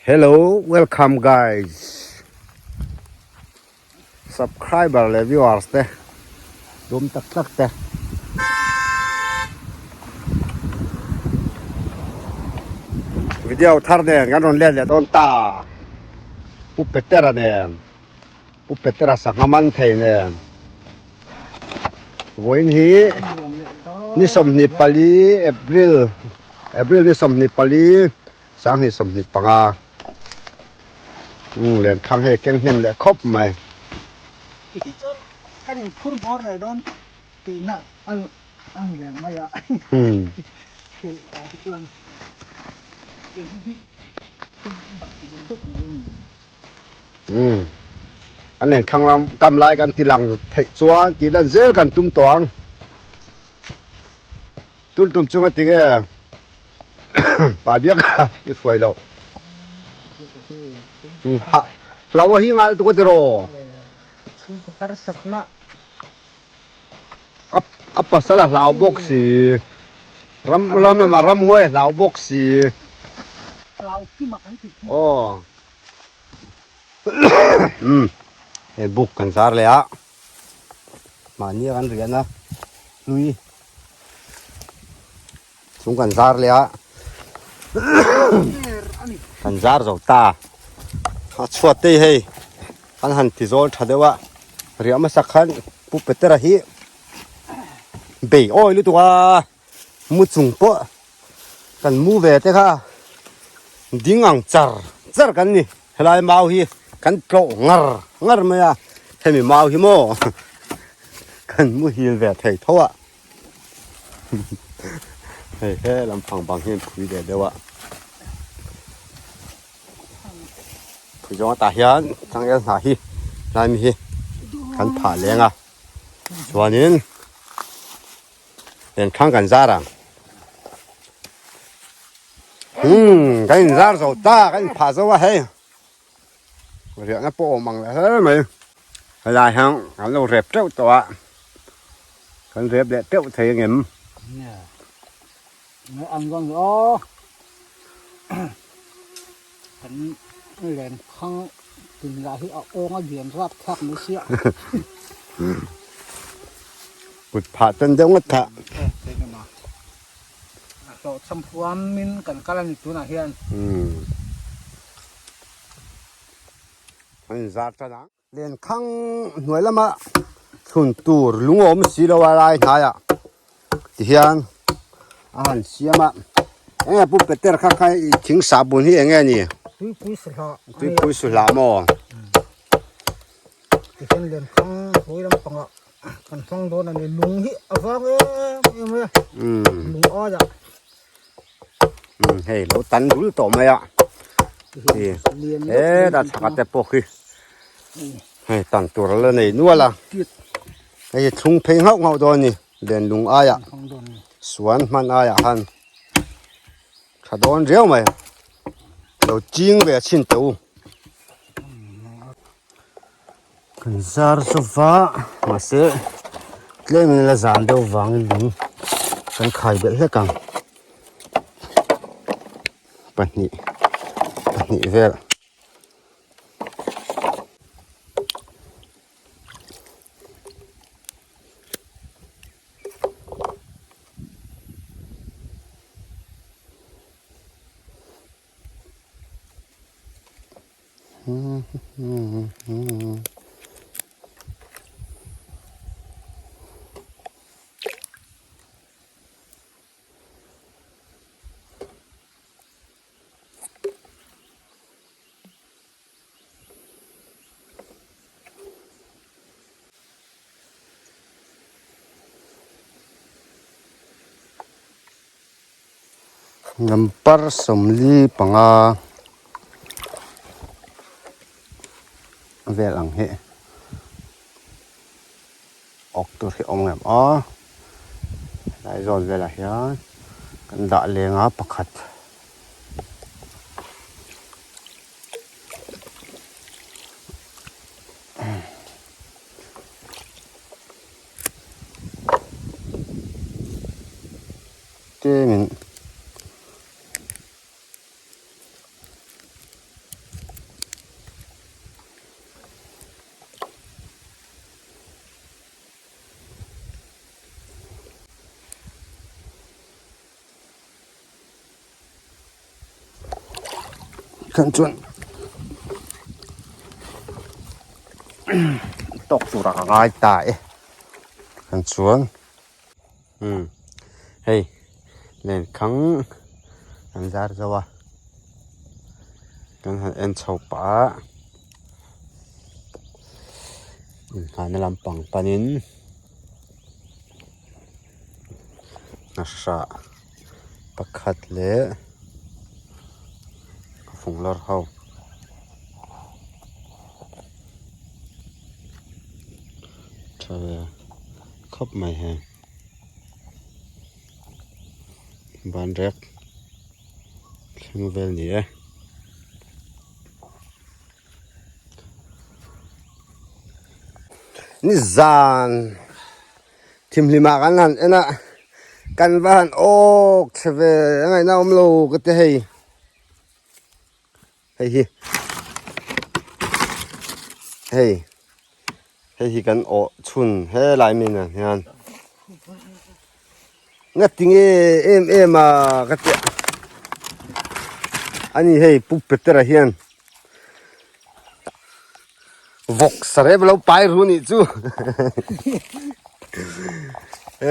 Hello welcome guys subscriber leh viewers te dum tak tak te video thar nen kan rawn let leh dawn ta Pu Petera nen Pu Petera sangha man thei nen vawiin hi ni 24 April April ni 24 2025 umm lenthang hei keng hnem leh khawp mai. Tichuan kan inphur bawr leh dawn tihna a ni reng mai a. Tichuan Umm an lenthang lam kam lai kan ti lang theih chuan tih lan zel kan tum tawh ang. Tun tum chunga tinge pa biak kha i hruai loh. Hlau a hi ngal tuk a ti raw. A pasal a hlau bawk si. Ram lam lamah ramhuai a hlau bawk si. Aw. Hei buk kan zar leh a. Mahni a kan rian a hlui chung kan zar leh a kan zar zo ta a chhuat te hei kan han ti zawl tha deuh a riah hmasa khan Pu Petera hi bei awi lutuk a mu chung pawh kan mu ve te kha ding ang char char kan ni helai mau hi kan tlawh ngar ngar mai a hemi mau hi maw kan muhil ve thei tho a hei he lampang bang hian phui ve deuh a phui zawng atah hian changel hnah hi tlai mi hi kan phah leng a chuanin Engthlang kan zar ang. Hmm, kan in zar zo ta, kan in phah zo a hei. Riahna pawh awm ang leh hle mai. Helai hian kan lo rep teuh tawh a. Kan rep leh teuh thei ang em? Ang zawng hi aw. Kan lenkhang tin lah hi a awng a lian rap thlak mai sia. Kut phah tan deuh ngawt kha. A hlawhchham huamin kan kal a ni tunah hian. An inzar tan ang. Lenkhang hnuai lama thlun tur lung a awm si lo a lai hnaiah tihian a han siam a enge pu Peter kha kha i thing sah bun hi enge ni? Tuipui suhlah. Tuipui suhlah maw? Tihian lenkhang hnuai lampangah kan hmang dawn a ni lung hi a vang em em mai a lung aiah. Hei lo tan dul tawh mai a he ta chhaka te pawh khi hei tan tur la nei nual a hei hi thlung phei nghauh nghauh dawn a ni len lung aiah suan hman aiah khan tha dawn riau mai lo ching ve chhin teh u. Kan zar chauh a mahse tlem in la zan deuh vangin lung kan khai belh hlek ang pahnih pahnih vel. Number 45 vel ang hi awk tur hi awm em a helai zawn velah hian kan dah leng a pakhat. Tlemin. Tikhan chuan tawk turah ka ngai ta e tikhan chuan umm hei lenkhang an zar zo a kan han en chho pah a inhahna lampang panin hnahra pakhat leh a fung lawr ho tha ve khawp mai hei banrek thleng vel ni e. Nizan thimhlimah kan han en a kan va han awk chhe ve a ngaihna awm lo ka ti hei hei hi hei hei hi kan awh chhun helai mi nen hian Ngati nge em em a ka ti a ani hei Pu Petera hian vawk sarep lo pai ru nih chu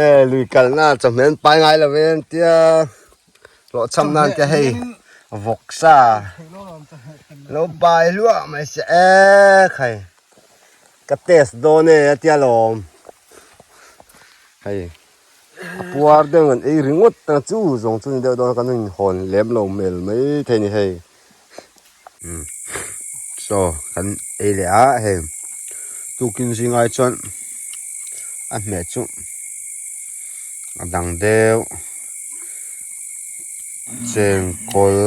e lui kalna chawhmeh an pai ngai lo ve an tia hlawhchham nan te hei vawk sa lo pai hluah mai se e khai. Ka test dawn e a tia lawm. Hei a puar deuh an ei ringawt ang chu zawng chu ni deuh dawn kan inhawn lem lo hmel mai thei ni hei. Umm chaw kan ei leh a hei tukin zingai chuan a hmeh chu a dang deuh chengkawl.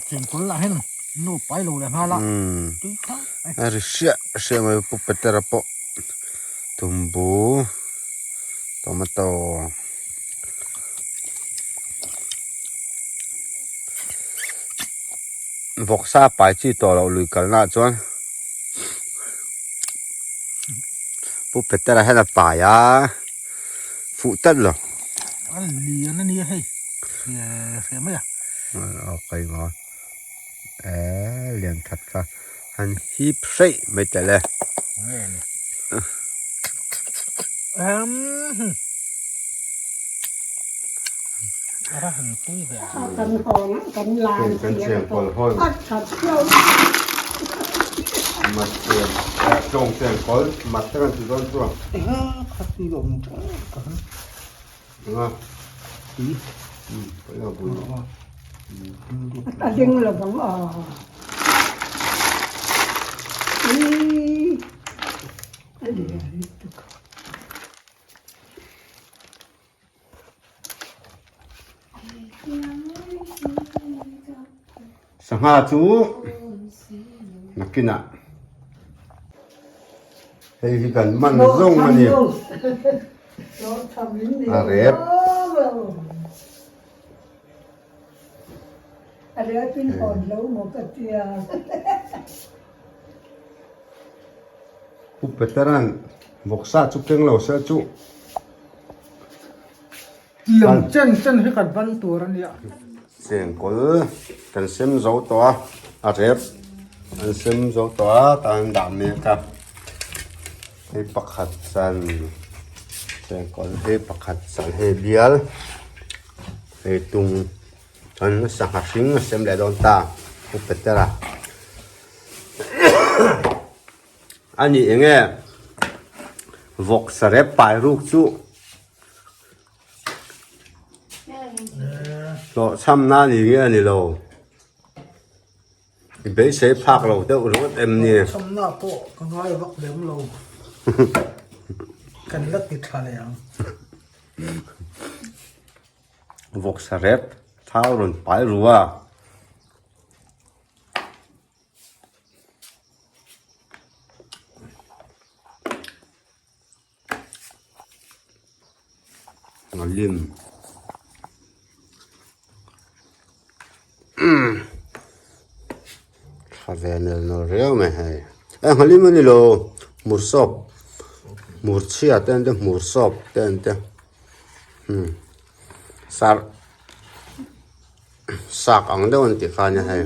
Chengkawl lah hian nu pai lo leh nghal a tui kha. A ri hriah hriah mai Pu Petera pawh tumbu tomato vawksa pai chi tawh loh lui kalna ah chuan Pu Petera hian a pai a fuh tlat lo. A lian a nia hei hriah mai a. Aw kai maw. Eee lian that kha han hip hreih mai tel e. A ding lo bang aw. A lian lutuk. Sangha chu nakinah hei hi kan man zawng a ni a rep. Pu Petera'n vawksa chu keng lo se chu. Tiang chen chen hi kan ban tur a nia. Chengkawl kan sem zo tawh a, a rep an sem zo tawh a tan dah mek a, hei pakhat chan chengkawl hei pakhat chan hei bial hei tung chuan sangha hring a sem leh dawn ta Pu Petera a ni eng nge vawk sarep pai ruk chu. Hlawhchhamna ni nge a ni lo. I beisei phak lo deuh ringawt em ni? Hlawhchhamna pawh ka ngai vak lem lo. Kan la ti tha leh ang. Vawksa rep thau rawn pai ru a. Lim tha ve nel nawl riau mai hei eh nghalim a ni lo hmur sawp hmur chhia te an tia hmur sawp te an tia umm sar sak ang deuh an tih kha a nia hei.